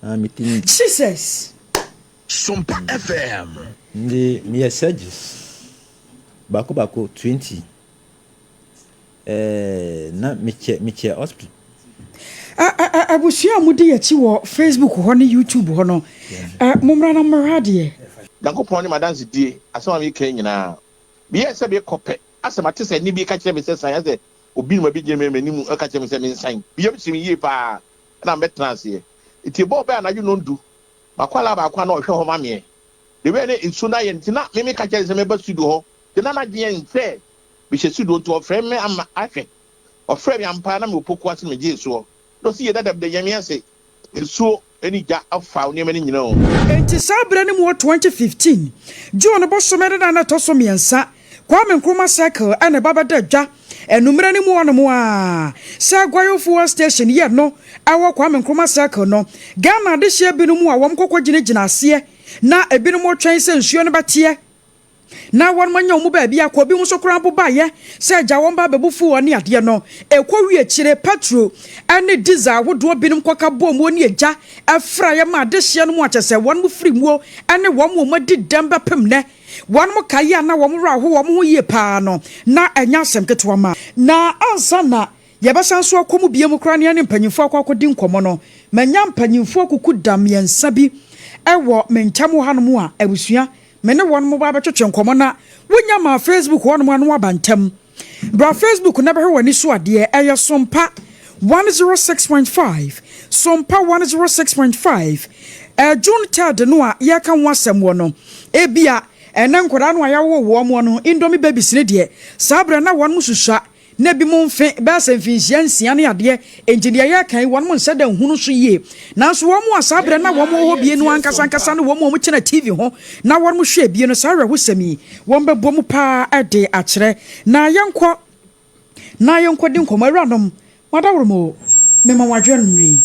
Ah, me ti ni. Jesus! Sompa FM. Nde meyɛ surgeries baako baako 20. Eh, na mekyɛ mekyɛ hospital. Abusua a modi akyi wɔ Facebook hɔ ne YouTube hɔ no, mommra na mommɛhwɛ adeɛ. Nyankopɔn ne m'adansedie, asɛm a mereka yi nyinaa. Meyɛɛ sɛ merekɔ pɛ, asɛ mate sɛ nne bi reka kyerɛ me sɛ san, asɛ obi noma bi gyina m'anim reka kyerɛ me sɛ mensan. Me yam hyee me yie paa, ɛna mebɛtenaa aseɛ. Nti ɛbɔɔ bɛyɛ anadwo nnɔndu, m'akwadaa baako a na ɔhwɛ hɔ ma meɛ, the way a na nsuo no ayɛ no nti na me meka kyerɛ no sɛ mɛba studio hɔ, nti na n'adwene yɛ no sɛ mehyɛ studio nti ɔfrɛ me ama ahwɛ. Ɔfrɛɛ me ampa ara na mewɔ poku ase na megyee soɔ. Na ɔse, Yie dada meda Nyame ase, nsuo ne gya afa wo nneɛma no nyina o. Enti saa berɛ no mu wɔ 2015 June bosome ne da no ɛtɔ so mmiɛnsa, Kwame Nkrumah Circle na ɛba bɛda dwa anummerɛ no mu hɔnom a sɛ Aguayo Fuel Station yɛ no ɛwɔ Kwame Nkrumah Circle no. Ghana adehyeɛ binom a wɔn kɔkɔ gyinagyina aseɛ na ebinom retwɛn sɛ nsuo no bɛteɛ na wɔn anya wɔn baabi akɔ, ebinom nso koraa mpo baeɛ sɛ agya wɔn ba abɛbu fuel ne adeɛ no, ɛkɔwie akyire pɛtro ne diesel ahodoɔ binom kɔka bɔɔ muo ne agya fraeɛ ma adehyeɛ no mu akyɛ sɛ wɔn firi muo ne wɔn wɔn adi dɛm bɛpem nnɛ wɔn kae a na wɔn werɛ aho wɔn ho yie paa no na ɛnyɛ asɛm ketewa ma. Na ansa na yɛbɛsan nso akɔ mu bio koraa ne yɛne mpanyimfoɔ akɔ akɔdi nkɔmmɔ no, manya mpanyimfoɔ akuku da mmiɛnsa bi wɔ me ntam wɔ hanom a abusua Me ne wɔnom ba bɛtwetwe nkɔmmɔ na wonya maa Facebook hɔnom a na waba ntɛm. Bra Facebook na bɛhwɛ w'ani so adeɛ. Ɛyɛ Sompa 106.5, Sompa 106.5. Eh, June 3rd no a yɛreka ho asɛm wɔ no, ebia ɛnɛ nkwadaa no a yɛawo wɔn no, Indomie babies no deɛ, saa berɛ na wɔnom susua. Na ebinom mfe bɛyɛ sɛ mfinhyia nsia ne adeɛ, enti deɛ yɛreka yi, wɔnom nhyɛ da nhunu so yie. Nanso wɔn a saa berɛ na wɔn wɔ hɔ bie no ankasa ankasa ne wɔn a wɔkyina TV ho na wɔnom hwɛ bie no, saa awerɛhosɛm yi, wɔbɛbɔ mu paa de akyerɛ. Na yɛnkɔ na yɛnkɔdi nkɔmmɔ. Awuranom, mo adaworoma o, mema mo adwene anwummerɛ yi.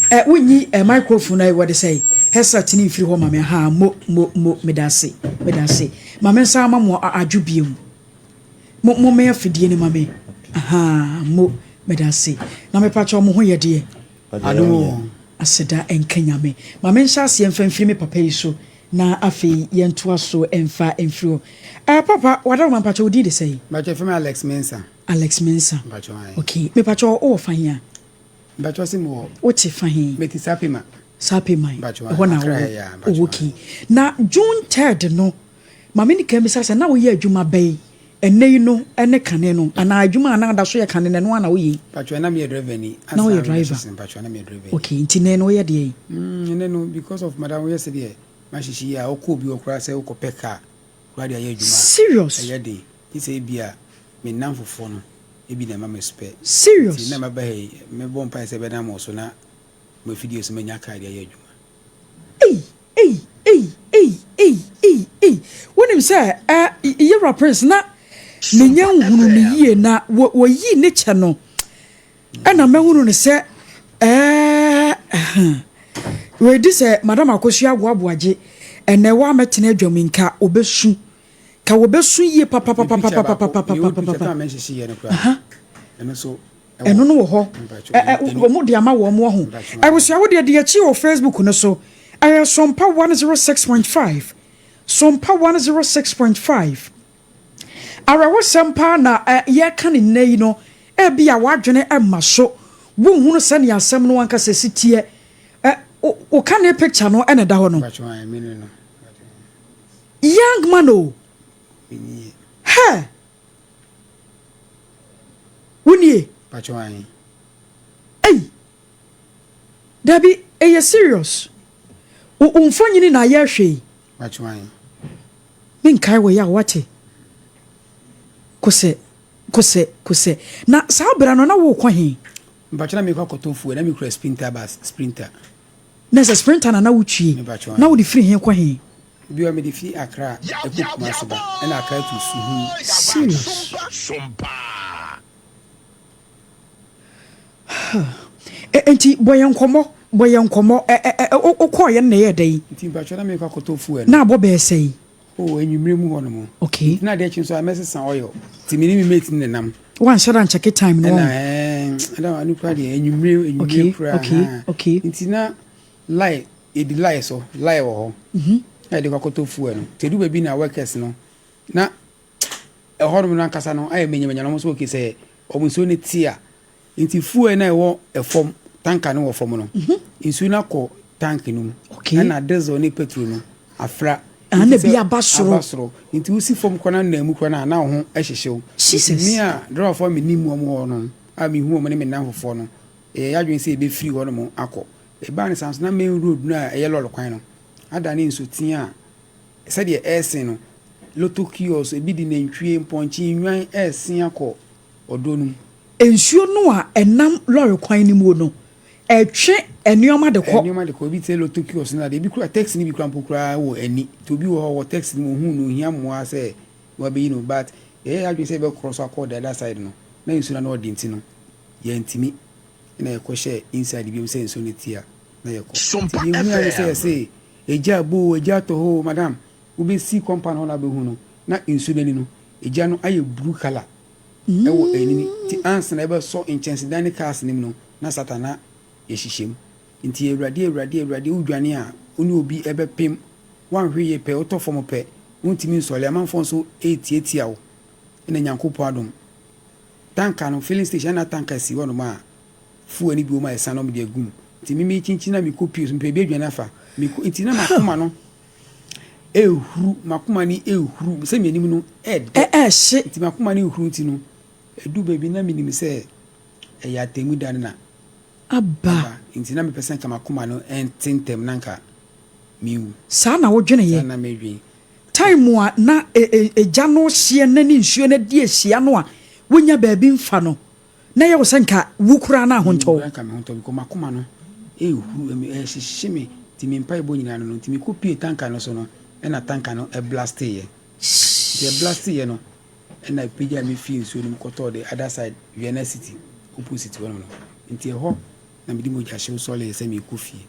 Ɛ, wonyi ɛ, microphone no, wɔde sɛe headset no mfiri hɔ ma me. Ahaa, mo, mo, mo, meda ase, meda ase. Ma me nsa ama mo adwo bio. Mo mo mɛn afidie no ma me ahaa mo meda ase na me pakyɛw mo ho yɛ deɛ. Adom o. Aseda nka Nyame. Ma me nhyɛ aseɛ mfa mfiri me papa yi so na afei yɛntoa so mfa mfiri hɔ. Eh papa wadaroma mpakyɛw wo din de sɛn? Mpakyɛw yɛfrɛ me Alex Mensah. Alex Mensah. Mpakyɛw ae. Okay mepakyɛw wowɔ fa he a? Mpakyɛw se mewɔ. Wote fa he? Mete Sapima. Sapima. Mpakyɛw ae. Ɛhɔ na Accra ha yi a wowɔ. Mpakyɛw Oh okay. ae. Na June third no Ma me nika mmisa sɛ, na woyɛ adwuma bɛn ɛnnɛ yi no ne kane no? Anaa adwuma a na ada so yɛ kane no, ɛno ara na woyɛ yi? Mpakyɛw, na meyɛ driver ni. Na woyɛ Ansa na driver? mebɛhyɛ mpakyɛw, na meyɛ driver ni. Okay, nti nnɛ no woyɛ deɛn? Mm, nnɛ no, because of madam woyɛ sɛdeɛ mahyehye yi a, wokɔ obi hɔ koraa sɛ wokɔpɛ car koraa de ayɛ adwuma a, Serious? ɛyɛ den. Gye sɛ ebia me nnamfofoɔ no bi na ɛma me spare. Nti Serious? na maba ha yi, mebɔ mpaeɛ sɛ ɛbɛnam wo so na mo afidie so manya car de ayɛ adwuma. Ei! Ei ei ei ei ei ei wonim sɛ eh, Yewura Prince na menya nhunu no yie na wɔyii ne kyɛ no ɛna mahunu no sɛ eh, wɔadi sɛ Madam Akosua Agoaboagye ɛnɛ woamɛtena adwam nka ɔbɛsu ka wɔbɛsu yie papapapapapapapapapa ɛno no wɔ hɔ wɔn de ama wɔn wɔ ho abusua wo deɛ deɛ akyi wɔ Facebook no so ɛyɛ Sompa 106.5 Sompa 106.5 awerɛhosɛm paa na yɛka ne nnɛ yi no ebi a wadwene ɛma so wonhunu sɛnea asɛm no ankasa si teɛ wo ka ne picture no ɛna ɛda hɔ no young man o hɛ Wo nie? Pacho ahe? Ei! Dabi, ɛyɛ serious. Wo wo mfonyini na yɛrehwɛ yi. Pacho ahe? Menkae wɔ yaw, wate? Kosɛ, kosɛ, kosɛ. Na saa berɛ no na worekɔ he? Mpacho na merekɔ akɔtɔ fuel, na mekura sprinter bus, sprinter. Na sɛ sprinter na na wotwie, na wode firi he kɔ he? Bi wɔ mede fi Accra ɛkɔ Kumasi ba ɛna Accra to Suhum. Serious. Enti bɔ yɛn nkɔmmɔ, bɔ yɛn nkɔmmɔ. Ɛ ɛ ɛ wokɔɔ yɛn na ɛyɛɛ dɛn? Nti mpakyɛw na mekɔ akɔtɔ fuel no. Na abɔ bɛyɛ sɛn? Oh, anwummere mu hɔ nom. Okay. Nti na adeɛ kye nso a mɛsesa oil. Nti me ne me mate no na ɛnam. Wanhyɛ da nkyɛke time no Ɛna ɛɛ ɛna ano kura deɛ enyimire enyimire kura. Okay okay. Nti na line yɛdi line so line wɔ hɔ. Mhm. Na yɛde kɔ akɔtɔ fuel no. Nti edu baabi na workers no na ɛhɔnom no ankasa no ayɛ manyamanya na wɔn nso okay sɛ wɔn nsuo no te a Nti fuel no a ɛwɔ fam, tanker no wɔ fam no, nsuo no akɔ tank no mu. Ɛna diesel ne petrol no afra. Ah, na bi aba soro. Aba soro. Nti wosi fam koraa na nam mu koraa no a, na wo ho hyehye wo. Jesus. Nti me a driverfoɔ a menim wɔn wɔ hɔ no, a mehu wɔn ne me nnamfofoɔ no, yɛyɛ yɛn adwene sɛ yɛbɛfiri hɔnom akɔ. Ɛbaa no saa nso, na main road no a ɛyɛ lɔre kwan no adane nsuteaa a sɛdeɛ ɛresen no, lotto kiosk, ebi de nantwie, mpɔnkye, nnwan resen akɔ ɔdɔ no mu. Nsuo no a ɛnam lɔre kwan no mu no, ɛtwe nneɛma de kɔ. Nneɛma de kɔ. Ebi te sɛ lotto kiosk no ade. Ebi kura taxi no bi kura mpo koraa wɔ ani. Nti obi wɔ hɔ ɔwɔ taxi no mu, ohuu no, ohia mmoa sɛ wɔabɛyi no. But yɛyɛɛ yɛn adwene sɛ yɛbɛ cross akɔ the other side no, na nsuo no ano ɔden nti no, yɛantumi. Ɛna yɛkɔhyɛɛ inside biom sɛ nsuo no te a, na yɛkɔ. Nti deɛ ehuaa ne sɛ yɛse, egya abɔ o, egya atɔ hɔ o, madam, wobɛsi compound hɔ na wobɛhu no, na nsuo no ani no, egya no ayɛ blue colour. Wɔ anini nti ansa na yɛbɛsɔ nkyɛnsedan ne cars no mu no na Satan na yɛhyehyɛ mu. Nti Awurade Awurade Awurade wo dwane a wo ne obi bɛpem woanhwɛ yie pɛ wotɔ fam pɛ wontumi nsɔre amanfoɔ nso retiatia wo ɛna Nyankopɔn adom tanka no filling station na tanka si hɔ nom a fuel no bi wɔ mu a ɛsan na wɔde agu mu nti me mekyinkyin na mekɔ pie so mepɛ baabi adwane afa mekɔ nti na makoma no Ɛrehuru, m'akoma no rehuru, sɛ m'anim no ɛredɛ. Ɛrehye. Nti m'akoma no rehuru nti no, ɛduu baabi na menim sɛ ɛyɛ atemmu da no na aba. Nti na mepɛ sɛ nka m'akoma no nte ntɛm na nka menwu. Saa na wodweneeɛ? Saa na medwen. Time a na egya no hyeɛ na ne nsuo no adi ahyia no a wonnya baabi mfa no, Na ɛyɛ wo sɛ nka wu koraa na ahontɔ wo. Mewu koraa nka me ho ntɔ me because m'akoma no ɛrehuru, ɛrehyehye me nti me mpaebɔ nyinaa no no nti mekɔ pue tanka no so no ɛna tanka no blasteeɛ. Nti ɛblasteeɛ no ɛna ɛpagyaa me fii nsuo no mu kɔtɔɔ the other side Vienna city opposite hɔ nom no nti ɛhɔ na mede mogya hyew sɔreeɛ sɛ merekɔ fie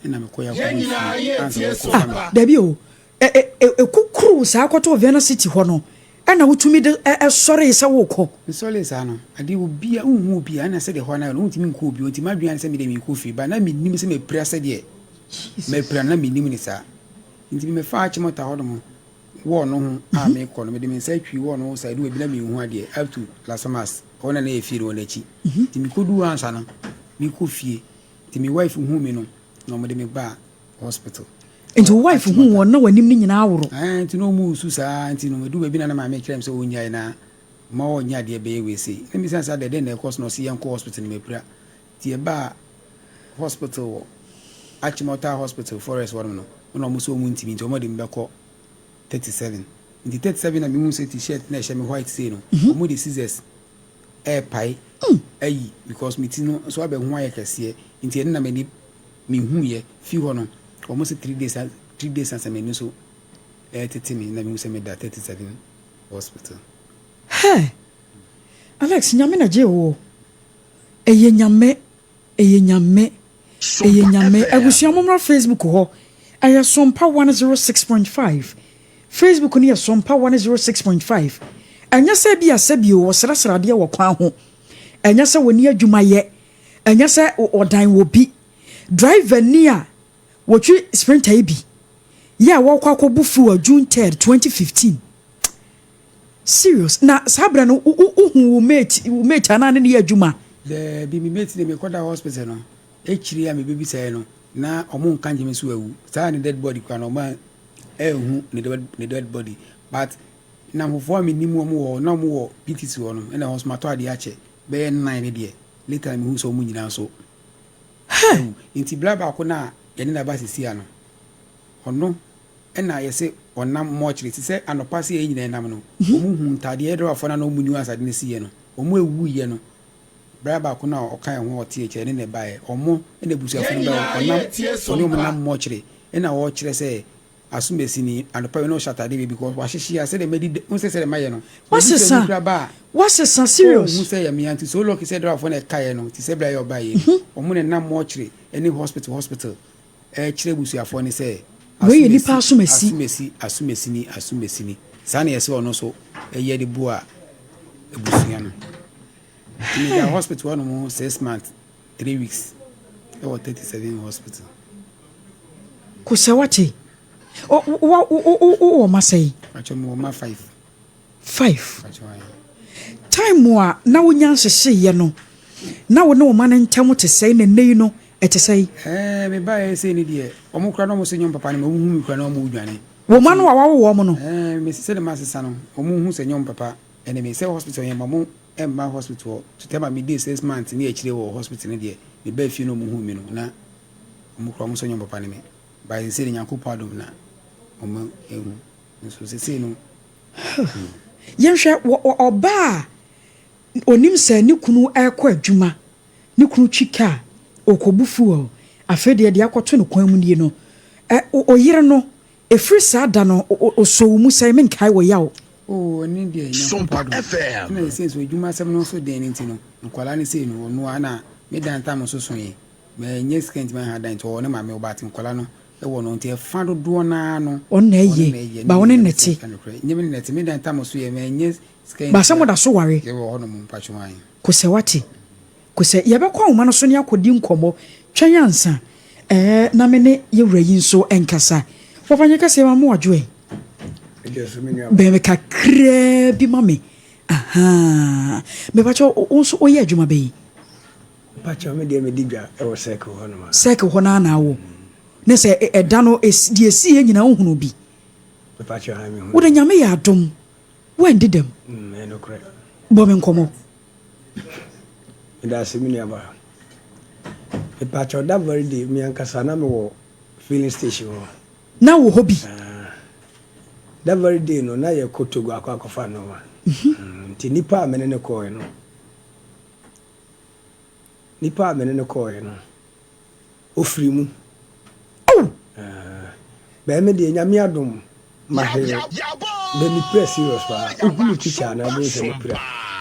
ɛna mekɔeɛ akɔduu fie ansa wɔrekɔfa me. Ah dabi o, Ɛkukuruu saa kɔtɔɔ Vienna City hɔ no, ɛna wotumi de sɔree sɛ worekɔ. Mesɔree saa no, adeɛ obiara, wonhu obiara, ɛna sɛdeɛ ɛhɔ no ayɛ no, wontumi nkɔ obi hɔ, nti m'adwene ara ne sɛ medeɛ merekɔ fie, but na mennim sɛ mapira sɛdeɛ mapira no, na mennim no saa. Nti mefaa Achimota hɔnom wall no ho a merekɔ no, mede me nsa twii wall no ho saa, ɛdu baabi na menhu adeɛ, up to Lasamas, hɔ na na ɛyɛ fie no wɔ n'akyi. Nti mekɔduu hɔ ansa no, merekɔ fie, nti me wife huu me no, na wɔde me baa hospital. Nti wo wife huu wɔn na w'anim no nyinaa aworo? Ɛɛ nti na ɔmu resu saa nti no ɛduru baabi na na maame kyerɛ me sɛ ɔnnyae na mma ɔnyɛ adeɛ bɛyɛ wei sei. Na mebisa no sɛ adɛn dɛn na ɛkɔ so na ɔse yɛnkɔ hospital na mapira. Nti yɛbaa hospital wɔ Achimota hospital forest hɔ nom no ɛna ɔmo se ɔmo ntumi nti ɔmo de me bɛkɔ 37. Nti 37 na mehuu sɛ t-shirt na ɛhyɛ me white sei no ɔmo de scissors ɛɛpae ayi because me ti no nso abɛho ayɛ kɛseɛ nti ɛno na m'ani mehuiɛ fi hɔ no wɔn se 3 days 3 days ansa m'ani so ɛretete me na mehu sɛ meda 37 hospital. Hey! Alex Nyame na gyee wo o Ɛyɛ Nyame Ɛyɛ Nyame Ɛyɛ Nyame Abusua mommra Facebook hɔ Ɛyɛ Sompa 106.5 Facebook no yɛ Sompa 106.5 Ɛnyɛ sɛ ebia sɛbio wɔsrɛsrɛ adeɛ wɔ kwan ho Ɛnyɛ sɛ wɔnni adwuma yɛ Ɛnyɛ sɛ wɔdan wɔ bi Driver ni a wɔtwi sprinter yi bi yɛ a wɔrekɔ akɔbu fuel June 3rd 2015 Serious na saa berɛ no wohu wo mate wo mate anaa ne ne yɛ adwuma? Daabi me mate deɛ mekɔda hospital no akyire a mebɛbisaeɛ no na ɔmo nka nkyerɛ me sɛ wawu saa ne dead body koraa no ɔmo anhu ne dead body but nnamfofoɔ a menim wɔn wɔ hɔ na ɔmo wɔ PTC hɔ no ɛna ɛhɔ nso matɔ adeɛ akyɛ bɛyɛ nnan ne deɛ later na mehu sɛ ɔmo nyinaa nso awu nti bra baako no a yɛne no aba sesia no ɔno ɛna yɛse ɔnam mɔkyere te sɛ anɔpa sɛ yɛn nyinaa nam no ɔmo hu ntaadeɛ yɛ driverfoɔ no a na ɔmo ni asade no siiɛ no ɔmo ɛwuiɛ no bra baako no a ɔka yɛn ho a ɔte akyire ne na ɛbaeɛ ɔmo ɛna abusuafoɔ no baeɛ ɔnam ɔne ɔmo nam mɔkyere ɛna ɔkyerɛ sɛ asomasi ni anɔpa yi na ɔhyɛ ataadeɛ wei because wahyehye a sɛdeɛ madi wohu sɛ sɛdeɛ mayɛ no Wasesa obi kura ba a wasesa serious. Ɔhu sɛ yɛ mea nti so lucky sɛ driverfoɔ na ɛkaeɛ no te sɛ berɛ a yɛ ɔbaeɛ yi ɔmo na ɛnam mɔkyere ɛne hospital hospital ɛkyerɛ abusuafoɔ no sɛ Wei yɛ nipa asomasi. Asomasi, asomasi ni, asomasi ni. Saa na yɛsɛ ɔno nso ɛyɛ de boa. abusua no. Nti meda hospital hɔ nom 6 months 3 weeks ɛwɔ 37 Hospital. Kosɛ wate wowɔ ma sɛi? Pakyɛ, mewɔ ma five. Five? Pakyɛ, aye. Time a na wonya nhyehyeeɛ no, na wo ne wo ma no ntam te sɛe, na nnɛ yi no ɛte sɛe? Ɛɛ, mebaeɛ sei ne deɛ, ɔmo kora na ɔmo sɛ nyɔm papa no ma ɔmo hu me kora na ɔmo dwane. Wo ma no a wawo wɔ mo no? Ɛɛ, mesi sɛde masesa no, ɔmo hu sɛ nyɔm papa ɛne me sɛ hospital yɛn ma mo ɛmma hospital hɔ to tell ma me dey 6 months ne akyire wɔ hospital no deɛ, mebaa fie na ɔmo hu me no na ɔmo kora ɔmo sɛ nyɔm papa ne me. Ba sɛ de Nyankopɔn adom na ɔmo ehu nso sesei no. Yɛnhwɛ ɔbaa a onim sɛ ne kunu ɛrekɔ adwuma, ne kunu twi kaa ɔkɔbu fuel, afei deɛ deɛ akɔto no kwan mu nie no, ɛ ɔyere no ɛfiri saa da no ɔsɔ wo mu sɛ menkae wɔ yaw? Oh, ɛne deɛ Nyankopɔn Sompa adom. FM. Ɛna sɛ so adwuma asɛm no nso den no nti no, nkwadaa no sei no, ɔno a na me dan tam nso so yi mɛnyɛ sika ntumi aha dan, nti ɔwɔ ne maame ɔba ate nkwadaa no ɛwɔ no, nti ɛfa dodoɔ naa no. Ɔno na ɛyɛ ba wo ne nnɛte? Nyɛ me ne nɛte, me dan tam so yɛ mɛnyɛ sika. Ba sɛ moda so ware? Yɛwɔ hɔ nom, mpatwo wan. Kosɛ wate, kosɛ yɛbɛkɔ ahoma no so ne akɔdi nkɔmmɔ. Twɛn ansa ɛɛ na me ne yɛwura yi nso nkasa. Wɔfa nyɛ kɛseɛ ma mo adwoɛ. Bɛn me kakraa bi ma me aha. Mepakyɛ, wo nso woyɛ adwuma bɛyi? Pakyɛ, me deɛ medi dwa ɛwɔ Circle hɔ nom a. Circle hɔ no ana wo ne sɛ ɛda no deɛ ɛsiiɛ nyinaa wohunu bi? Mepakyɛ ha, mehu. Wode Nyame yɛ adom, woandi dɛm? Ɛnokorɛ. Bɔ me nkɔmmɔ. Meda ase, me nuaba. Mepakyɛ, that very day me ankasa na mewɔ filling station hɔ. Na wɔ hɔ bi? Ah, that very day no na yɛkɔ Togo akɔfa nneɛma. Nti nipa a mene ne kɔɔɛ no, nipa a mene ne kɔɔɛ no, ofiri mu. Oh! Ah, bɛɛ me deɛ, Nyame adom, mahwere bɛ me pira serious paa. Wohunu picture na wobɛhu sɛ mepira.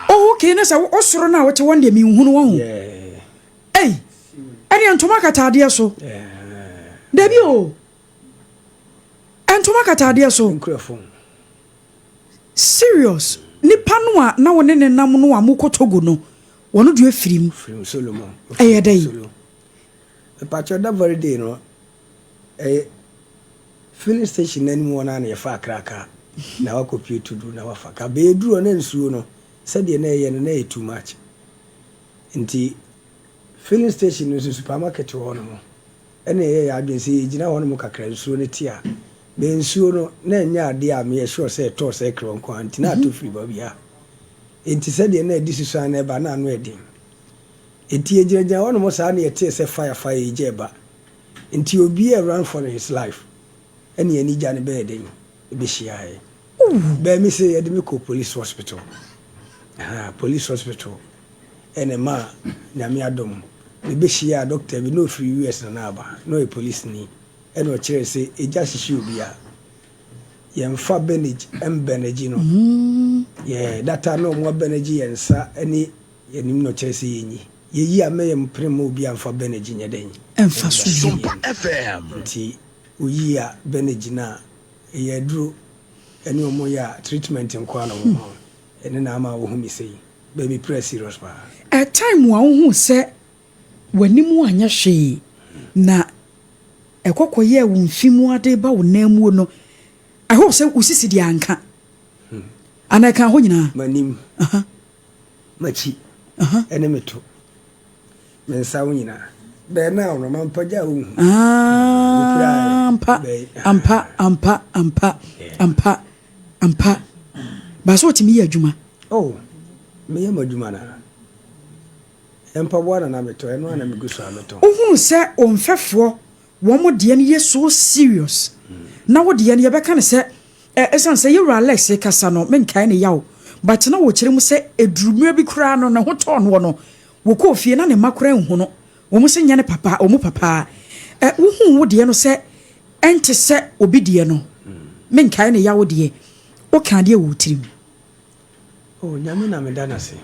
Oh, okay, ne sɛ wo soro no a wote wɔn deɛ menhunu wɔn ho. Yeah. Ei, ɛneɛ ntoma akataadeɛ so. Yeah. Dabi o, ntoma akataadeɛ so. Nkura phone. Serious? Nipa no a na wo ne ne nam no a mokɔ Togo no, wɔno deɛ afiri mu? Firi mu, Solomon. Ɛyɛ dɛn? Solo. Mepakyɛ, that very day no, ɛyɛ filling station n'anim hɔ no a na yɛfa Accra kaa na wakɔpie Tudu na wafa kaa bɛyɛ duru hɔ na nsuo no sɛdeɛ na ɛyɛ no na ɛyɛ too much, nti filling station no nso supermarket wɔ hɔ nom, ɛna ɛyɛ yɛ adwene sɛ yɛgyina hɔ nom kakra nsuo no te a bɛyɛ nsuo no na ɛnyɛ adeɛ a meyɛ sure sɛ ɛtɔɔ sɛ ɛkrɛ nko a, nti na atɔ firi baabi a, nti sɛdeɛ na ɛdi susuan na ɛba na ano ɛden, nti yɛgyinagyina hɔ nom saa na yɛtee sɛ fire, fire, egya ɛba, nti obi a run for his life ɛne yɛn gya no bɛyɛ den ɛbɛhyiaeɛ bɛɛ mi sɛ yɛde me kɔ police hospital. Aha, police hospital ɛna ma Nyame adom mebɛhyia doctor bi na ɔfiri US na na aba na ɔyɛ police ni, ɛna ɔkyerɛ sɛ egya hyehye obi a, yɛmfa bandage mbandage no yɛ data na ɔmo abandage yɛn nsa ne yɛnim na ɔkyerɛ sɛ yɛnyi yɛyi a mɛyɛ mpere ma obi amfa bandage nyɛ dɛn. Ɛmfa so bio. Sompa FM. Nti oyi a bandage no a ɛyɛ aduro ɛne ɔmo yɛ a treatment nko a na ɔmo ma wo. Ɛne na ama wohu me sɛyi bɛɛ me pira serious paa. Ɛ time a wohu sɛ w'anim anyɛ hwee na ɛkɔkɔ yɛ wo mfi mu ade ba wo nan mu no, I hope sɛ wo sisi deɛ anka ana ɛka hɔ nyinaa? M'anim, m'akyi, ɛne me to, me nsa wo nyinaa bɛɛ na no mampagya a wohu. Ah, ampa ampa ampa ampa ampa ampa. Baasa wotumi yɛ adwuma? Oh, meyɛ m'adwuma na mpaboa na na metɔ, ɛno a na megu so a metɔ. Wohunu sɛ ɔmfɛfoɔ wɔn deɛ no yɛ so serious na wo deɛ no yɛbɛka no sɛ ɛ ɛsiane sɛ yɛwura Alex kasa no menkae ne yaw, but na wɔkyerɛ mu sɛ ɛduru mmerɛ bi koraa no ne ho tɔɔ noɔ no, wɔkɔɔ fie na ne mma koraa nhu no, wɔn sɛ nyɛ ne papa, wɔn papa. Ɛ wohuu wo deɛ no sɛ ɛnte sɛ obi deɛ no, menkae ne yaw deɛ woka adeɛ wɔ wo tirim? Oh, Nyame na meda no ase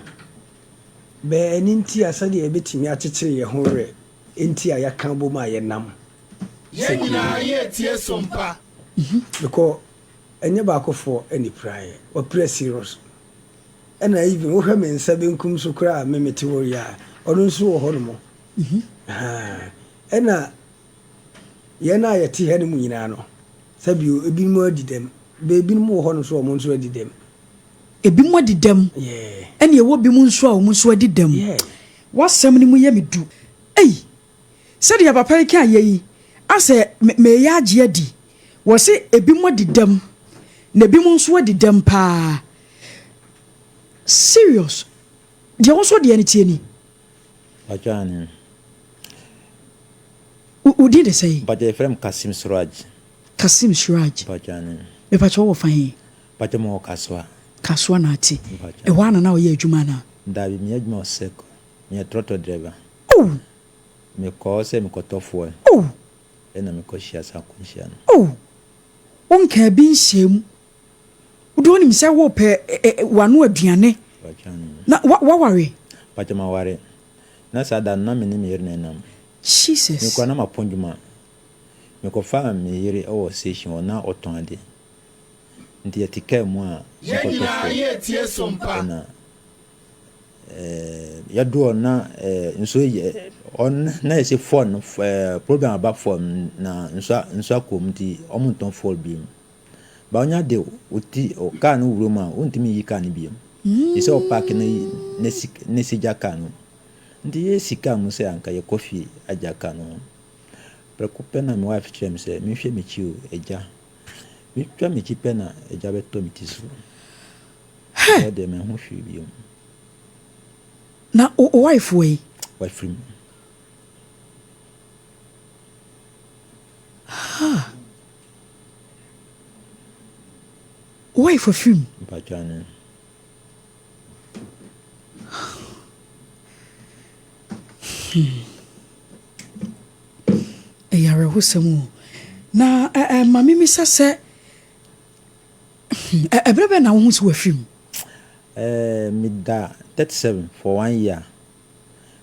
bɛɛ ɛne nti a sɛdeɛ yɛbɛtumi akyekyere yɛn ho werɛ nti a yɛaka bom a yɛnam Yɛn nyinaa yɛretie Sompa. Because ɛnyɛ baakofoɔ ɛne piraeɛ, wapira serious. Ɛna even wohwɛ me nsa benkum so koraa a me mete hɔ yi a, ɔno nso wɔ hɔnom. Ahaa. Ɛna yɛn a yɛte ha no mu nyinaa no, sɛbio ebinom adi dɛm. Bɛ ebinom wɔ hɔ no nso a wɔn nso adi dɛm. Ebinom adi dɛm. Yeah. Ɛna ɛwɔ binom nso a wɔn nso adi dɛm. Yeah. W'asɛm no mu yɛ me du. Ei! Sɛdeɛ papa yi kaeɛ yi, asɛ me mereyɛ agye adi. Wɔse ebinom adi dɛm, na ebinom nso adi dɛm paa. Serious. Deɛ wo nso deɛ no tie ni. Mpakyɛ ane. Wo din de sɛn? Mpakyɛ yɛfrɛ me Kassim Suraj. Kassim Suraj. Mpakyɛ ane. Mepakyɛ wowɔ fa he? Mpakyɛ mewɔ Kasoa. Kasoa na ate. Mpakyɛ. Ɛhɔ ara na na woyɛ adwuma anaa? Daabi, meyɛ adwuma wɔ Circle. Meyɛ trɔtrɔ driver. Oh! Mekɔɔ sɛ mekɔtɔ fuel. Oh! Ɛna mekɔ hyia saa akwanhyia no. Oh! Wonkaa bi nhyɛɛ mu. Wode wonim sɛ wopɛ w'ano aduane. Na waware? Mpakyɛ maware. Na saa da no na me ne me yere na ɛnam. Jesus. Me koraa na mapɔn dwuma. Mekɔfaa me yere wɔ station hɔ na ɔtɔn ade. Nti yɛte kaa mu a Yɛn mekɔtɔ nyinaa fuel. yɛretie Sompa. Ɛna yɛdoɔ na nsuo yɛ ɔn na yɛsɛ fuel no problem aba fuel no na nsuo nsuo akɔ mu nti wɔn ntɔn fuel bio. Ba onya de wo ti kaa no wura mu a wontumi nyi kaa no bio. Gye sɛ ɔpaake na yi na si na si gya kaa no. Nti yɛsi kaa mu sɛ anka yɛkɔ fie agya kaa no ho. Prɛko pɛ na me wife kyerɛ me sɛ menhwɛ m'akyi o agya. Metwa m'akyi pɛ na agya bɛtɔ me ti so. Hɛ! Ɛhɔ deɛ manhu hwee bio. Na wo wife wɔ he? Wafiri mu. Ha! Wo wife afiri mu? Mpakyɛ ane. Hmm. Ɛyɛ awerɛhosɛm o. Na ɛ ɛ ma mimisa sɛ, hmm, ɛ ɛberɛ bɛn na wohu sɛ wafiri mu? Eh, meda 37 for one year.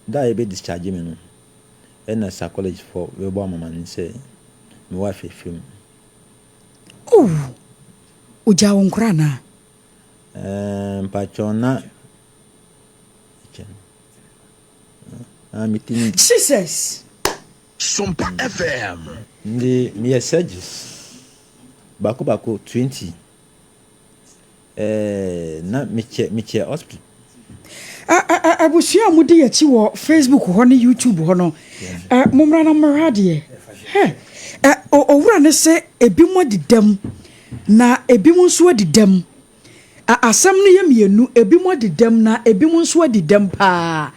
Da a yɛbɛ discharge me no, ɛna psychologist foɔ bɛbɔ amamane sɛ me wife afiri mu. Oh! Ogyaa wo nkora anaa? Eh, mpakyɛw na Ah, me ti ni. Jesus! Sompa FM. Ndi meyɛ surgeries baako baako 20. Eh, na mekyɛ mekyɛ hospital. Abusua a modi yɛn akyi wɔ Facebook hɔ ne YouTube hɔ no, mommra na mommɛhwɛ adeɛ. Hɛ, owura no sɛ ebinom adi dɛm na ebinom nso adi dɛm. Asɛm no yɛ mmienu, ebinom adi dɛm na ebinom nso adi dɛm paa.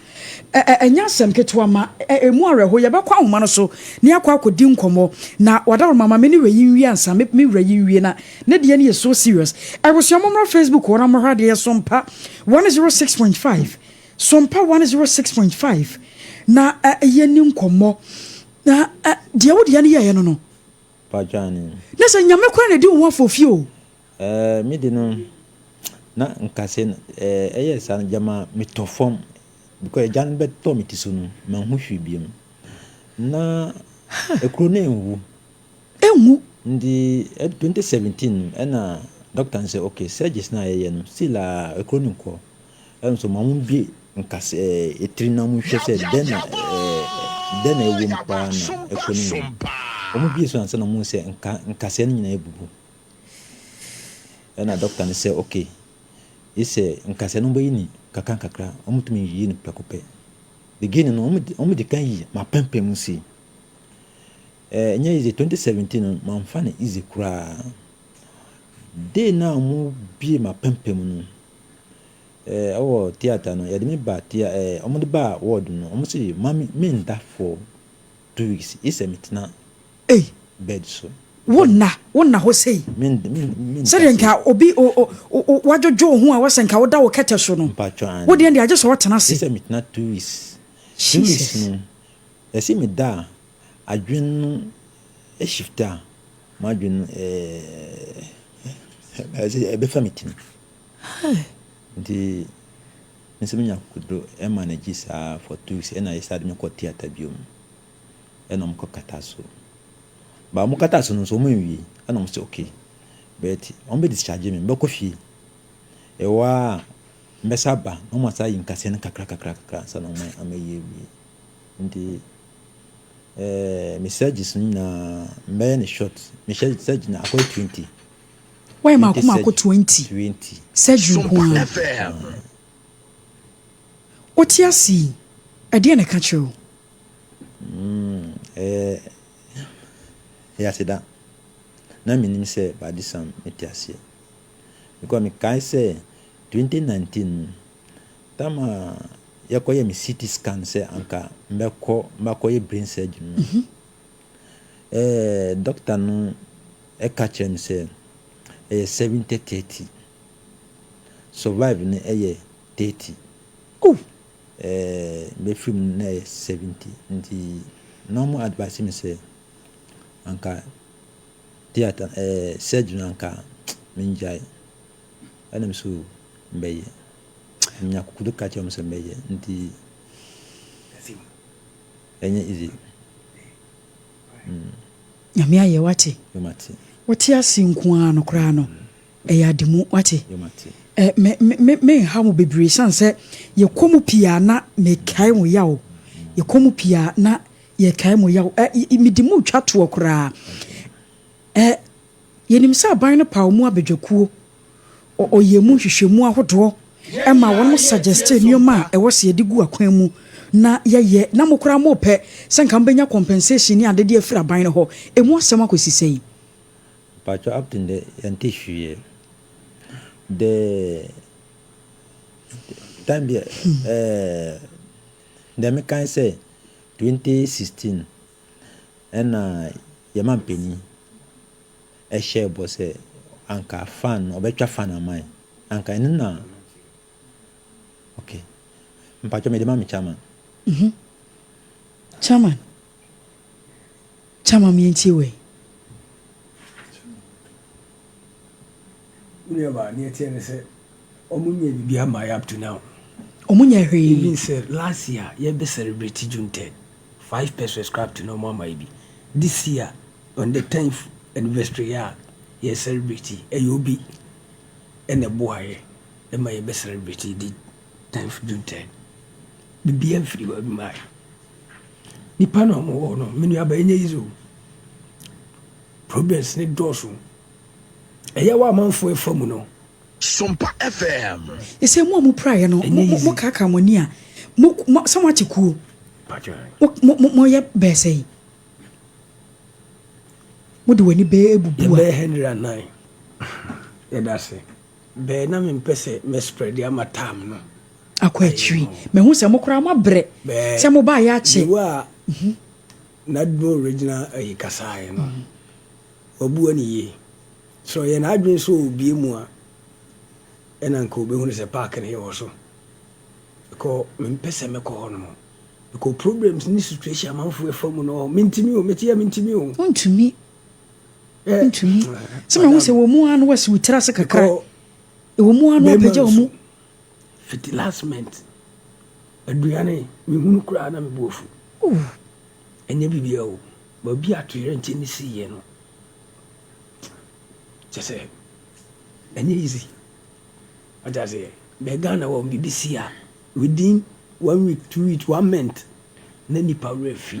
Ɛnyɛ asɛm ketewa ma ɛmu awerɛho. Yɛbɛkɔ ahoma no so na yɛakɔ akɔdi nkɔmmɔ. Na wadaworo ma me ne wei nwie ansa, me wura yi nwie na Ne deɛ no yɛ so serious. Abusua mommra Facebook hɔ na mohwɛ adeɛ yɛ Sompa 106.5 Sompa 106.5 na yɛni nkɔmmɔ na deɛ wo deɛ no yɛeɛ no no na sɛ Nyame koraa na ɛdi wo ho afɔfie o. Ɛɛ me de no na nkase ɛɛ ɛyɛ saa no gyama metɔ fam because agya no bɛtɔ me ti so no manhu hwee biom na ekuro no nwu. Enwu. Nti 2017 no ɛna doctor no sɛ okay surgeries no a yɛyɛ no still a ekuro no nkɔ ɛna nso ma wɔn bie nkase ɛɛ etiri na wɔn hwɛ sɛ dɛn na ɛɛ dɛn na ɛwɔ mu paa na ekuro no nwu. Wɔn bie so ansa na wɔn sɛ nka nkaseɛ no nyinaa ebubu. Ɛna doctor no sɛ okay esɛ nkaseɛ no wɔbɛyi ni kakra nkakra wɔn tumi yi no prɛko pɛ. Beginning no wɔn de kan yi ma pɛmpɛn mu sei. Eh, ɛnyɛ easy. 2017 no, mamfa no easy koraa. Day no a wɔbie m'apampam no, eh, ɛwɔ theatre no, yɛde me ba thea eh, wɔde ba ward no, wɔn se ma me menda for 2 weeks, isɛ metena Ei! bed so. Wo nna, wo nna hɔ sei. Men, men, menda Sɛdeɛ sei. nka obi o, o, o, wadwodwo wo ho a wɔsɛ nka woda wo kɛtɛ so no. Mpatsɔ Wo aane. deɛ deɛ agye sɛ ɔtena ase. Isɛ metena 2 weeks. 2 weeks Jesus. no, ɛsɛ meda a, Adwene no shift a, m'adwene no ɛɛ ɛbɛfa me tirim. Nti me nso menya akokoduro manage saa for 2 weeks ɛna yɛsan de me kɔ theatre bio ɛna wɔkɔ kata so. But wɔn kata so no nso wɔn nwie ɛna wɔn sɛ okay but wɔn bɛ discharge me mɛkɔ fie. Ɛwɔ a. Mbɛsa aba na wɔn asa ayi nkaseɛ no kakra kakra kakra ansa na wɔn amayi awie. Nti eh, me surgeries no nyinaa mbɛyɛ no short. Me surgery no akɔyɛ 20. Woayɛ maako maako 20. 20. Surgery nko ara. Wote ase yi, ɛdeɛn na ɛka kyerɛ wo? Mm, ɛyɛ, ɛyɛ aseda. Na menim sɛ by this time mete aseɛ. Because mekae sɛ 2019 no, tam a yɛkɔyɛ me CT scan sɛ anka mbɛkɔ mbɛkɔyɛ brain surgery no, mm -hmm. eh, doctor no ɛka kyerɛ me sɛ ɛyɛ 70 30. Survive no ɛyɛ 30. Oh! Eh, mɛfiri mu na ɛyɛ 70. Nti na ɔmo advice me sɛ anka theatre eh, surgery no anka mengyae. Ɛna me so mbɛyɛ. Menya akokodo ka kyerɛ ɔmo sɛ mbɛyɛ. Nti ɛnyɛ easy. Nyame ayɛ wate. Yo mate. Wote ase nko ara no koraa no ɛyɛ ade mu wate. Yo mate. Eh, me me me menha mo bebree sane sɛ yɛkɔ mu pii a na mekae mo yaw. Yɛkɔ mu pii a na yɛkae mo yaw. Eh, mede mu twa toɔ koraa. Eh, yɛnim sɛ aban no paw mu abadwakuo. Ɔyɛɛ mu nhwehwɛmu ahodoɔ ma wɔn suggestee nneɛma a ɛwɔ sɛ yɛde gu akwan mu na yɛyɛ. Na mo koraa mopɛ sɛ nka mobɛnya compensation ne ade de afiri aban no hɔ. Ɛmu asɛm akɔsi sɛn? Mpakyɛw up to ndɛ yɛnntee hwee. The time bi ɛɛ deɛ meka ne sɛ 2016 ɛna yɛn manpanin hyɛɛ bɔ sɛ anka fan no ɔbɛtwa fan ama yɛn. Anka ɛno na okay. Mpakyɛw mede ma me chairman. Mhm. Chairman. Chairman me ntie wei. Me nuabaa, nea ɛteɛ ne sɛ ɔmo nyɛɛ biribiara mmaa yɛ up to now. Ɔmo nyɛɛ hwee. Even sɛ last year yɛbɛ celebrate June 3rd, 5 pesewas koraa up to now ɔmo ama yɛ bi. This year on the 10th anniversary a yɛ celebrate yi, ɛyɛ obi ɛna ɛboa yɛ ɛma yɛbɛ celebrate di 10th June 3rd. Biribiara mfiri baabi mmaa yɛ. Nipa na ɔmo wɔ hɔ no, me nuabaa, ɛnyɛ easy o. Problems ne dɔɔso. Ɛyɛ wɔ amanfoɔ ɛfa mu no. Sompa FM. Ɛsɛ mo a mo piraeɛ no, Ɛnyɛ easy. mo kaakaa mo ani a, mo mo sɛ mo ate kuo, mo mo mo moyɛ bɛɛ sɛn? Mo de w'ani bɛɛ ebubu a. Yɛbɛyɛ 109. Yɛda ase. Bɛɛ na mempɛ sɛ mɛ spread ama time no. Akɔ akyiri. Mahu sɛ mo koraa mo abrɛ Bɛɛ sɛ mo baeɛ akyɛ. The way a NADMO regional ɛyi kasaeɛ no, wabua no yie. Sɛ ɔyɛ n'adwene sɛ ɔrebue mu a, ɛna nka ɔbɛhunu sɛ park no yɛwɔ so. Because mempɛ sɛ mɛkɔ hɔ nom. Because problems ne situation amanfoɔ ɛfa mu no, mentimi o, mete a mentimi o. Wontumi. Eh, Wontumi. Sɛ mahu sɛ madam. wɔ mu ara no wasi wo tiri ase kakra. Because Ɛwɔ mu ara no bɛrima apagya wo mu. nso, fiti last month, aduane mehunu koraa na mebo afu. Ɛnyɛ biribiara o. Baabi a atoyerɛnkyɛm no siiɛ no, kyɛ sɛ ɛnyɛ easy. Wate aseɛ? Bɛɛ Ghana wɔ biribi si a, within one week, 2 weeks, one month, na nipa werɛ fi.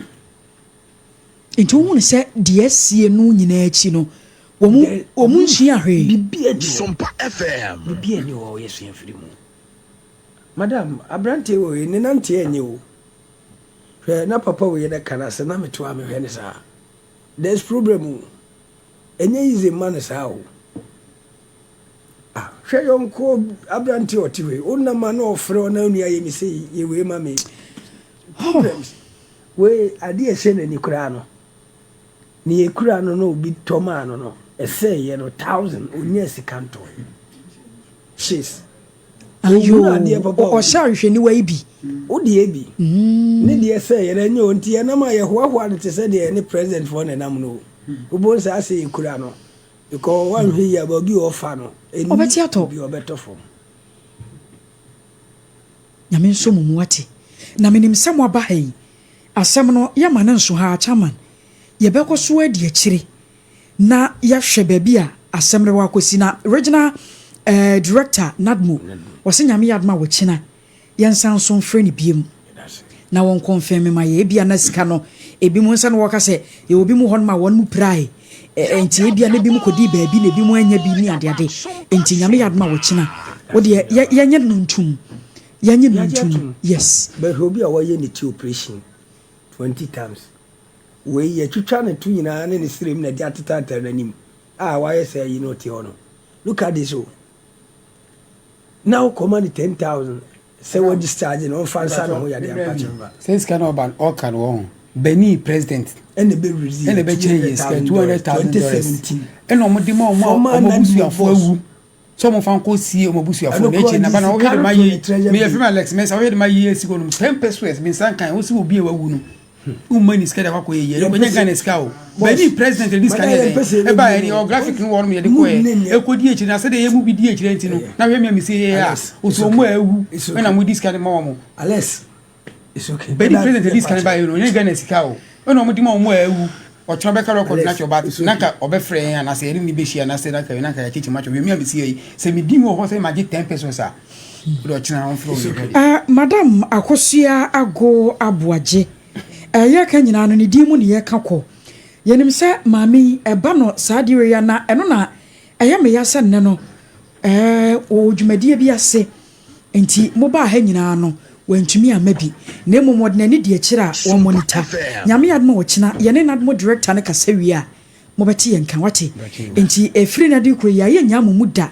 Nti wohunu sɛ deɛ asie no nyinaa akyi no, wɔn wɔn nsua hwee. Biribi ani hɔ. Sompa FM. Biribi ani hɔ a ɔyɛ sua firi mu. Madam, aberanteɛ wɔ yi, ne nanteɛ nyɛ o. Hwɛ, na papa wei na ka no asɛ na meto a mehwɛ ne saa. There's problem o. Ɛnyɛ easy mma no saa o. Ah, hwɛ yɔnko aberanteɛ ɔte hɔ yi, wonam a na ɔfrɛ wo na onua yɛ me sei, yɛ wei ma me. Problems. Wei, adeɛ ɛhyɛ n'ani koraa no, ne yɛkura no na obi tɔ maa no no, ɛsɛeɛ no 1,000, ɔnya sika ntɔe. Chase. Ayo, Ɔhunu adeɛ papa o. ɔhyɛ ahwehwɛniwa yi bi. Wo deɛ bi. Ne deɛ sɛ yɛn ɛnyɛ o, nti yɛnam a yɛhoahoa no te sɛ deɛ yɛne president foɔ na ɛnam no o. Wobɛhu sɛ asɛ yɛkura no. Because wanhwɛ yie a baabi a ɔfa no, ɛnni Ɔbɛte atɔ. baabi a ɔbɛtɔ fam. Nyame nso mo mu ate. Na menim sɛ moaba ha yi, asɛm no yɛma no nso ha, chairman. Yɛbɛkɔ so adi akyire na yɛahwɛ baabi a asɛm no wɔ akɔsi. Na regional eh, director NADMO, Wɔse Nyame yɛ adom a ɔkyena yɛnsan nso mfrɛ no biom na wɔn confirm ma yɛ. Ebia na sika no ebinom nsa na wɔka sɛ yɛwɔ bi mu hɔnom a wɔn mu pirae nti ebia na ebinom kɔdii baabi na ebinom anya bi ne adeade. Nti Nyame yɛ adom a ɔkyena wodeɛ yɛnyɛ no ntum. Yɛnyɛ no ntum. Yes. Bɛhwɛ obi a wɔayɛ ne ti operation 20 times. Wei yɛtwitwa ne to nyinaa ne ne serem na ɛde atetatare n'anim a wayɛ sɛ ayi na ɔte hɔ no. Look at this o. Na wokɔma no 10,000 sɛ wa discharge no ɔmfa nsa ne ho yadeɛ mpakyɛ. Sɛ sika na ɔba ɔka no wɔ ho. Benin president ɛna ɛbɛ release ɛna ɛbɛkyɛ yɛ sika $200,000 ɛna wɔn de ma wɔn a wɔn abusuafoɔ awu. Sɛ ɔmo fa nkɔ sie ɔmo abusuafoɔ no akyi na ba na wohwɛ de ma yie meyɛ fim Alex Mensah wohwɛ de ma yie asi hɔ nom 10 pesewas me nsa nkan wo sɛ obi a wawu no womma ni sika de akɔ akɔyɛ yie ɛno kɔnyɛ Ghana sika o bɛni president de sika no yɛ dɛn ɛba yɛ ɔ graphic no wɔ nom yɛde kɔɛ ɛkɔ di akyire na sɛdeɛ yɛ mu bi di akyire nti no na hwɛ me a mesie yɛ a ɔsɛ ɔmo a awu ɛna mo di sika no ma wɔn. Alex, it's okay. Bɛni president de sika no ba yɛ no ɔnyɛ Ghana sika o ɛna ɔmo di ma ɔmo a awu ɔtena bɛka record na kyerɛ but na ka ɔbɛfrɛ yɛn anaasɛ yɛne ne bɛhyia anaasɛ na ka na ka yɛakyekyɛ mu akyerɛ wɛmi a mesi yi sɛ medi mu wɔ hɔ sɛ magye 10 pesewas a wode ɔkyena ɔmfrɛ wo yɛhwɛ deɛ. Madam Akosua Ago Aboagye, yɛka nyinaa no ne din mu ne yɛka kɔ. Yɛnim sɛ maame yi ɛba no saa adeɛ wei a na ɛno na ɛyɛ me ya sɛ nnɛ no wɔwɔ dwumadie bi ase nti mobaa ha nyinaa no wantumi amma bi na mmom wɔde n'ani di akyire a wɔn monitor. Nyame adom a ɔkyena yɛne NADMO director no kasa wie a mobɛte yɛn nka wate. Nti ɛfiri no ade kuro yi a yɛnnya mo mu da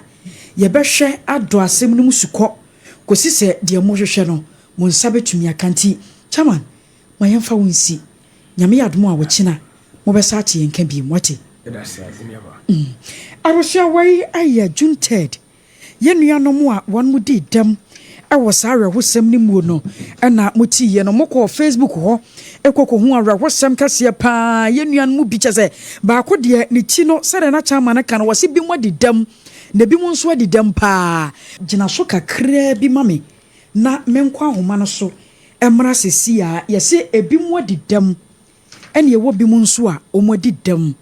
yɛbɛhwɛ adɔ asɛm no mu sukɔ kɔsi sɛ deɛ mohwehwɛ no mo nsa bɛtumi aka. Nti chairman ma yɛmfa wo nsi. Nyame yɛ adom a wɔkyena mobɛsa ate yɛn nka bio wate. Abusua, wei ayɛ June 3rd. Yɛn nuanom a wɔn mo di dɛm ɛwɔ saa awerɛhosɛm no muo no ɛna motiiɛ no mokɔɔ Facebook hɔ ɛkɔkɔhu awerɛhosɛm kɛseɛ paa. Yɛn nuanom mu bi kyɛ sɛ baako deɛ ne ti no sɛdeɛ na kyama no ka no wɔse bi mu adi dɛm na bi mu nso adi dɛm paa. Gyina so kakraa bi ma me na menkɔ ahoma no so mmra sesi a yɛse ebi mu adi dɛm ɛne ɛwɔ bi mu nso a wɔn adi dɛm.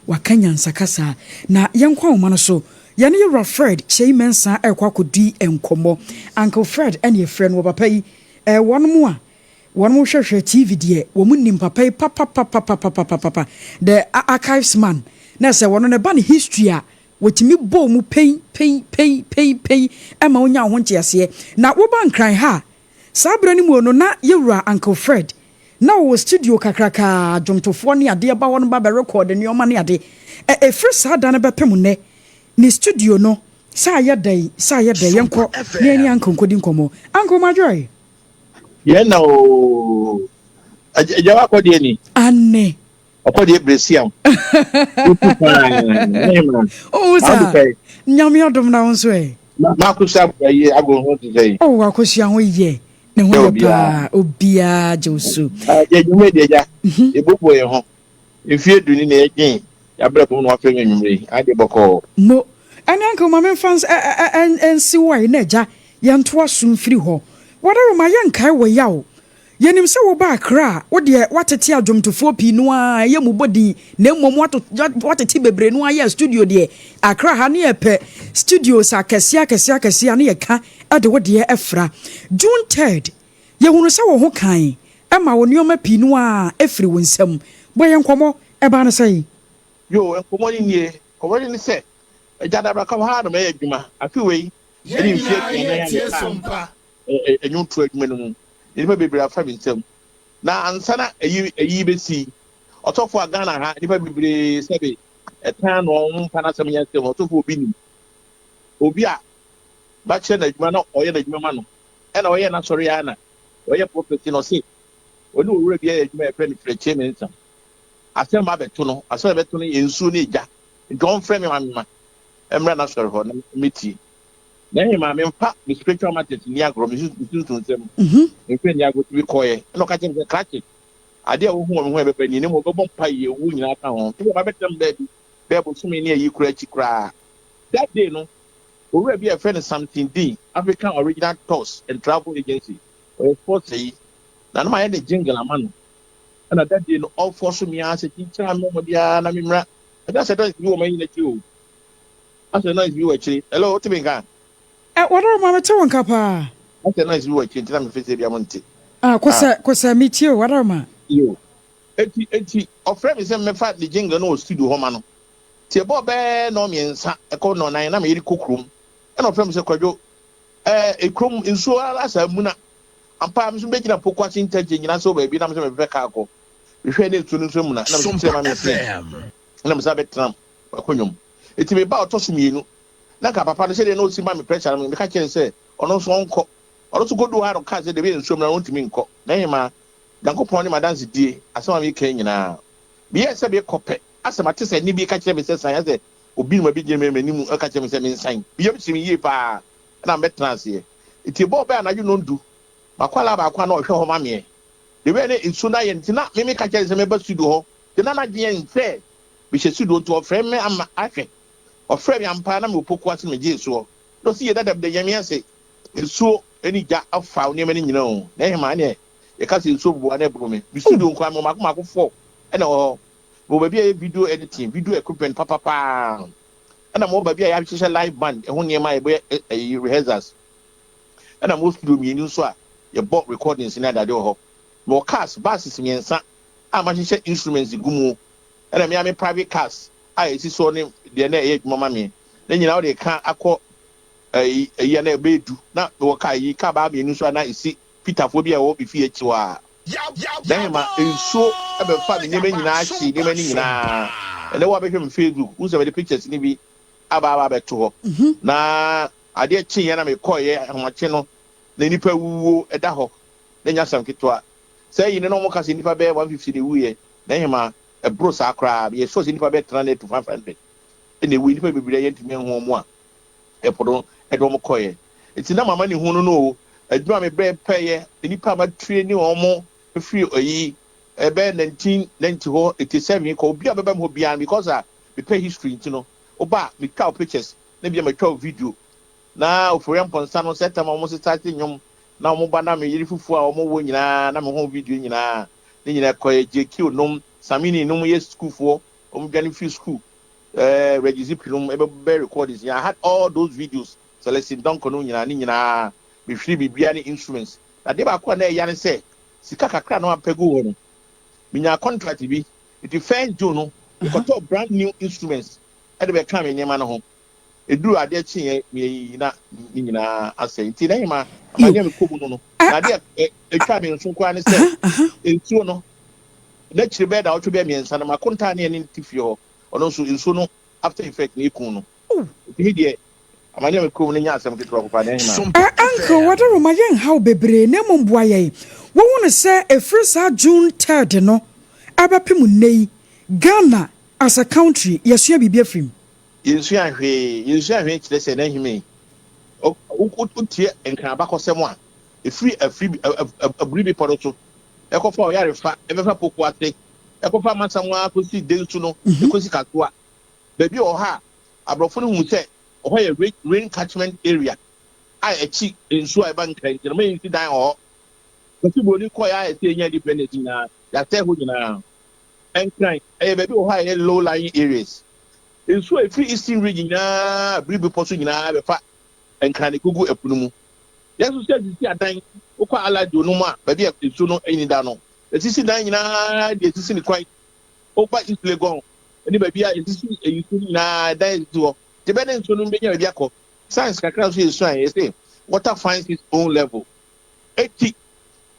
Waka nyansakasa na yɛnkɔ ahoma no so. Yɛne yɛwura Fred Kyei Mensah ɛrekɔ akɔdi nkɔmmɔ. Uncle Fred ɛne yɛfrɛ no wɔ papa yi wɔn mu a wɔn mo hwehwɛ TV deɛ wɔn nim papa yi papapapapapapapa, the archives man na sɛ wɔn ne ba ne history a wɔtumi bɔ mu pɛn pɛn pɛn pɛn pɛn ɛma wonya ho nteaseɛ. Na woba Nkran ha saa berɛ no mu no na yɛwura Uncle Fred na wɔwɔ studio kakraka, dwomtofoɔ ne adeɛ ba hɔ no ba bɛ record nneɛma ne ade. Ɛfiri saa da no bɛpem nnɛ ne studio no sɛ ayɛ dɛn sɛ ayɛ dɛn. Yɛnkɔ ne ɛne Uncle nkɔdi nkɔmmɔ. Uncle Madwoe. Yɛn na o agya wa akɔdeɛ ni. Ane. Ɔkɔdeɛ beresiam wotu paa ne ma. Ɔwo sa Nyame adom na wo nso ɛ? Maakosa ayi agoro ho te sɛ yi. Ɔwo Akosua ho yɛ ne ho yɛ paa, obiara gye wo so. Yɛ dwuma di agya yɛbɔbɔ yɛn ho mfie 10 ni na yɛdwen yɛabrɛ bom na wafrɛ me anwummerɛ yi adeɛ bɔkɔɔ. Mo ɛne Uncle ma memfa nsi wo a na agya yɛntoa so mfiri hɔ. Wɔdaroma yɛnkae wɔ yaw. Yɛnim sɛ woba Akra a wodeɛ woatete adwomtofoɔ pii no a ɛyɛ mu bɔ din na mmom woatete bebree no ayɛ studio deɛ. Akra ha ne yɛpɛ studios akɛseɛ akɛseɛ akɛseɛ a ne yɛka de wo deɛ ɛfra. June 3rd yɛhunu sɛ wo ho kan ɛma wo nneɛma pii no a ɛfiri wo nsam. Bɔ yɛn nkɔmmɔ, ɛbaa no sɛn? Yo, nkɔmmɔ no nie. Nkɔmmɔ no ne sɛ agya dabraka hɔ ha na mɛyɛ adwuma afe wei ɛne mfeɛ 40 a ɛnwonto adwuma no mu. Nnipa bebree afa me nsam na ansa na ɛyi ɛyi bɛsi ɔsɔfo a Ghana ha nnipa bebree sɛbe ɛtan no ɔmo mpa n'asɛm nyɛ nsɛm. Ɔsɔfo obi nim obi a bakyerɛ n'adwuma na ɔyɛ n'adwuma ma no ɛna ɔyɛ n'asɔre ara na ɔyɛ prophet na ɔse ɔne owura bi ayɛ adwuma a yɛfrɛ no Fred Mensah. Asɛm abɛto no, asɛm a ɛbɛto no yɛ nsuo ne egya nti ɔmfrɛ me ma me ma mmra n'asɔre hɔ na metie. Na ɛyɛ maa memfa me spiritual matters ni agorɔ, me sunsun nsɛm mfɛ ni agorɔ. Tumi kɔɛ ɛna ɔka kyerɛ me sɛ krakye adeɛ a wohu wɔ me ho a ɛbɛba ni ne mu ɔbɛbɔ mpa yie wo nyinaa ka ho nti ɔba bɛtena m baabi bɛɛ bosome ne ayi kora akyi koraa. That day no owura bi a yɛfrɛ no Samson Dean, African Original Tours and Travel Agency, ɔyɛ sports yi na no ma yɛ ne jingle ama no ɛna that day no ɔfɔ so mea sɛ kyinkyina me mmɔde ara na memmra ɛda sɛ dɔn bi wɔ m'ayi n'akyi o. Asɛ noise bi wɔ akyire. Hello, wote me nka? Ɛ, Wadaroma, mete wo nka paa. Asɛ noise bi wɔ akyire nti na mefe sɛ ebia monte. Ah, Ah. kosɛ, kosɛ, metie o, Wadaroma. Yo. Enti, enti ɔfrɛɛ me sɛ mmɛfa ne jingle no wɔ studio hɔ ma no. Nti ɛbɔɔ bɛyɛ nnɔnmiɛnsa ɛkɔ nnɔnnan na me yere kɔ kurom. Ɛna ɔfrɛɛ me sɛ, Kwadwo, ɛɛ, kurom nsuo ara asa amuna. Ampa ara me nso mebɛgyina Pokuase interchange no ase wɔ baabi na me nso mepɛ kaa kɔ. Mehwɛɛ na nsuo no nso amuna ɛna mese kyerɛ Sompa ma mensen. FM. Ɛna mesan bɛtena m'akonnwa mu. Enti meba a ɔtɔ so mmienu na nka papa no sɛdeɛ na ɔsi ma me pressure no meka kyerɛɛ no sɛ ɔno nso ɔnkɔ. Ɔno nso kɔduu hɔ a na ɔkaa sɛ dabi nsuo amuna no ɔntumi nkɔ. Na hemaa Nyankopɔn ne m'adansedie, asɛm a mereka yi nyinaa. Meyɛɛ sɛ merekɔ pɛ, asɛ mate sɛ nne bi reka kyerɛ me sɛ san, asɛ obi nom abɛgyina m'anim reka kyerɛ me sɛ mensan. Me yam hyee me yie paa, ɛna mebɛtenaa aseɛ. Nti ɛbɔɔ bɛyɛ anadwo nnɔndu, m'akwadaa baako a na ɔhwɛ hɔ ma meɛ, the way a na nsuo no ayɛ no nti na me meka kyerɛ no sɛ mɛba studio hɔ, nti na n'adwene yɛ no sɛ mehyɛ studio nti ɔfrɛ me ama ahwɛ. Ɔfrɛɛ me ampa ara na mewɔ Poku ase na megyee soɔ. Na ɔse yie dada meda Nyame ase, nsuo ne gya afa wo nneɛma no nyinaa o, na ɛhemaa ɛneɛ Yɛka sɛ nsuo boa na ɛboro me. Me studio nko ara mewɔ mmaako mmaako four na ɛwɔ hɔ. Mewɔ baabi a yɛyɛ video editing, video equipment papa paa. Ɛna mewɔ baabi a yɛahyehyɛ live band ɛho nneɛma a yɛbɛyɛ ɛyi rehearsals. Ɛna mewɔ studio mmienu nso a yɛbɔ recordings ne adeade wɔ hɔ. Mewɔ cars, buses mmiɛnsa a mahyehyɛ instruments gu mu. Ɛna me ara me private cars a ɛsi soɔ ne deɛ na ɛyɛ adwuma ma me. Ne nyinaa wode ka akɔ ɛyi ɛyi a na ɛbɛyɛ du. Na mewɔ car yi car baa mmienu nso a na ɛsi Peterfoɔ bi a ɛwɔ me fie akyi hɔ a, na hema nsuo bɛfa me nneɛma nyinaa hyee nneɛma no nyinaa. Ɛnɛ woabɛhwɛ me Facebook, wohu sɛ mede pictures no bi aba aba abɛto hɔ. Na adeɛ kyeeɛ na mekɔeɛ ahomakye no, na nnipa awuwuo da hɔ. Na ɛnyɛ asɛm ketewa. Saa yi no na wɔka sɛ nnipa bɛyɛ 150 na ɛwuiɛ, na hema ɛboro saa koraa. Meyɛ sure sɛ nnipa bɛyɛ 300 to 500 na ɛwuiɛ. Nnipa bebree a yɛntumi anhu wɔn a ɛpo no de wɔn kɔeɛ. Nti na m'amanehunu no o, adwuma a mebrɛ pɛeɛ, nnipa a matraini wɔn firi ayi ɛbɛyɛ 1990 hɔ, 87 kɔ, obi a ɔbɛba me hɔ biara no, because a mepɛ history nti no, woba a metwa wo pictures na ebia matwa wo video. Na Ofori Amponsah no, sɛ tam a wɔn sesa ase nnwom na wɔn ba na me yere fufuo a wɔn wɔ nyinaa na me ho video nyinaa, ne nyinaa kɔeɛ. JQ nom, Samini nom yɛ sukuufoɔ, wɔn dwane firi sukuu. Eh, Reggie Zippy nom ɛbɛ bɛ recordings nyinaa. I had all those videos, Celestine Donkor nom nyinaa, ne nyinaa. Me hwere biribiara ne instruments. Na adeɛ baako a na ɛya ne sɛ, sika kakra a na mapɛ gu hɔ no, me nyaa contract bi, nti first June no, me kɔtɔɔ brand new instruments ɛde bɛ kaa me nneɛma no ho. Ɛduru adeɛ kyeeɛ, me ayiyi na ne nyinaa asɛe. Nti na hema, amaneɛ a me kɔ mu no no, na adeɛ a ɛtwaa me nso koraa ne sɛ, nsuo no, n'akyire bɛyɛ naawɔtwe bɛyɛ mmiɛnsa no, m'akontaa ne ɛne no te fie hɔ, Ɔno nso nsuo no after effect na eku no. Nti me deɛ amane a me kurom no nyɛ asɛm ketewa koraa na ɛhema. Eh uncle wadaroma yɛn haw bebree na mmom boa yɛn. Wohu no sɛ ɛfiri saa June third no ɛbɛpem nnɛ yi Ghana as a country yɛasua biribi afiri mu? Yɛnsua hwee, yɛnsua hwee kyerɛ sɛ n'ahime yi wotie Nkran abakɔsɛm a ɛfiri afiri aburi bepɔ no so ɛkɔfa ɔyarefa ɛbɛfa poku ase ɛkɔfa Mansa mu ara kɔsi Densu no, ɛkɔsi Kasoa. Baabi wɔ hɔ a, aborɔfo no hu sɛ ɛhɔ yɛ rain, rain catchment area a ɛkyi nsuo a ɛba Nkran nti no, ma yɛnsi dan wɔ hɔ. Kwasi Buroni kɔeɛ a ɛsɛ yɛnya independence nyinaa, yɛasɛe hɔ nyinaa. Nkran, ɛyɛ baabi wɔ hɔ a ɛyɛ low lying areas. Nsuo a ɛfiri Eastern region nyinaa, Abiri Bepɔ so nyinaa bɛfa Nkran de kɔgu ɛpo no mu. Yɛn nso sɛ yɛsisi adan, wokɔ Alajo no mu a, baabi a nsuo no nni da no, Yɛasisi dan nyinaa de asisi ne kwan. Woba East Legon ne baabi a yɛasisi nsu no nyinaa, dan asisi hɔ. Nti ɛbɛyɛ dɛ nsuo no bɛnya baabi akɔ. Science kakra nso yɛsuae, yɛse water finds its own level. Enti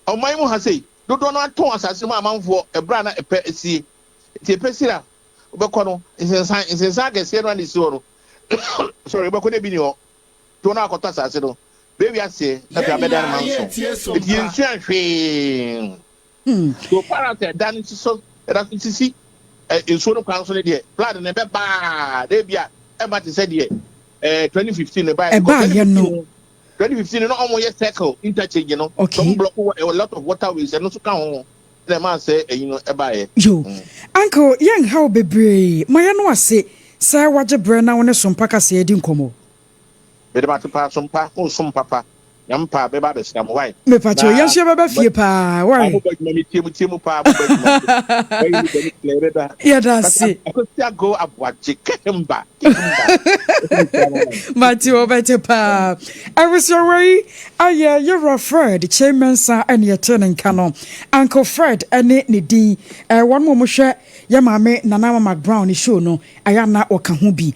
ɔman mu ha sei, dodoɔ no ara tɔn asase no ma amanfoɔ ɛberɛ a na ɛpɛ sie. Nti ɛpɛ sie a, wobɛkɔ no, nsensan, nsensan akɛseɛ no ara na ɛsi hɔ no. Sorry, wobɛkɔ na ebi nni hɔ. Nti wɔn a akɔtɔ asase no, bɛwi aseɛ na afei Yɛn abɛdan nyinaa manso. yɛretie Nti Sompa. yɛnsua hwee. So far as ɛda no so ɛda so sisi ɛ nsuo no kwan so no deɛ flood no ɛbɛba a na ebi a ɛba te sɛ deɛ ɛɛ 2015 no ɛbaeɛ because Ɛbaeɛ 2015 no. no 2015 no na wɔn yɛ circle interchange no so Okay. wɔn block a lot of waterways ɛno nso ka ho na ɛmaa sɛ ɛyi no ɛbaeɛ. Yo, uncle yɛnha wo bebree, ma yɛno ase sɛ wagye berɛ na wo ne Sompa Kaseɛ adi nkɔmmɔ. Mede mate paa Sompa, wo som papa. Nyame paa bɛba abɛsra mo why. Mepakyɛw yɛn nso yɛbɛba fie paa why. Mo ba adwuma mi tie mu tie mu paa mo ba adwuma. Bɛyi mi bɛni tilɛ yɛbɛba. Yɛda ase. Akosi ago aboagye kehemba kehemba. Mate wɔbɛte paa. Abusua wei ayɛ yɛwura Fred Kyei Mensah ɛne yɛte ne nka no. Uncle Fred ɛne ne din. Wɔn mo hwɛ yɛ maame Nana Ama McBrown ne show no ayɛ ana wɔka ho bi.